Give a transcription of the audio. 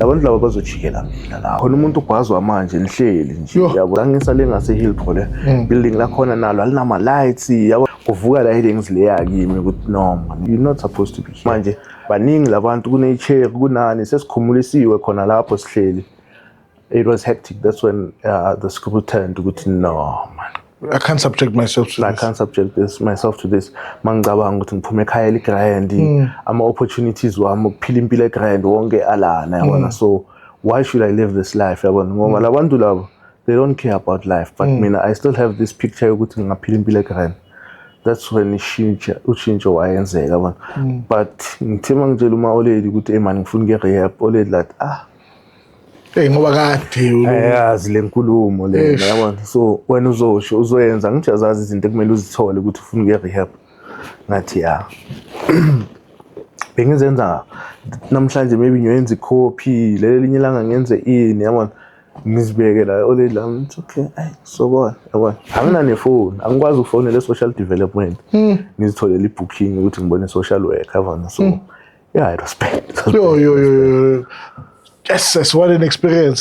Labantu laba bazojikela mina la. Khona umuntu ugwazwa manje nihleli nje, yabo. Angisale ngase Hillbrow le building lakhona nalo alinama lights, yabo. Kuvuka la headings leya kimi ukuthi no man, you're not supposed to be here. Manje baningi labantu, kune-chair, kunani, sesikhumulisiwe khona lapho sihleli. It was hectic. That's when the screw turned ukuthi no man, I can't subject myself to I this. Can't subject this myself to this. Mangicabanga ukuthi ngiphume ekhaya eli-grand, ama-opportunities wami ukuphila impilo e-grand wonke alana, yabona. So why should I live this life, yabona? Ngoba labantu labo, they don't care about life, but mina I still have this picture yokuthi ngingaphila impilo e-grand. That's when ishintsha, ushintsho wayenzeka, yabona. But ngithe mangitshela uma olady ukuthi, "Hey man, ngifuna ukuya rehab," olady like, "Ah." Hey, ngoba kade Ayazi le nkulumo lena. Eish. Yabona, so wena uzosho uzoyenza, ngithi azazi izinto ekumele uzithole ukuthi ufuna ukuya rehab. Ngathi ya, bengizenza namhlanje, maybe ngiyoyenza ikhophi leli, linye ilanga ngenze ini, yabona, ngizibeke la olady la, ngithi okay, ayi, sobona, yabona. Anginanefoni, angikwazi ukufonela e-social development, ngizitholele i-booking ukuthi ngibone social worker, yabona. So yeah, it was bad. It was Yo, bad. Yo, yo, yo. Yes, yes, what an experience.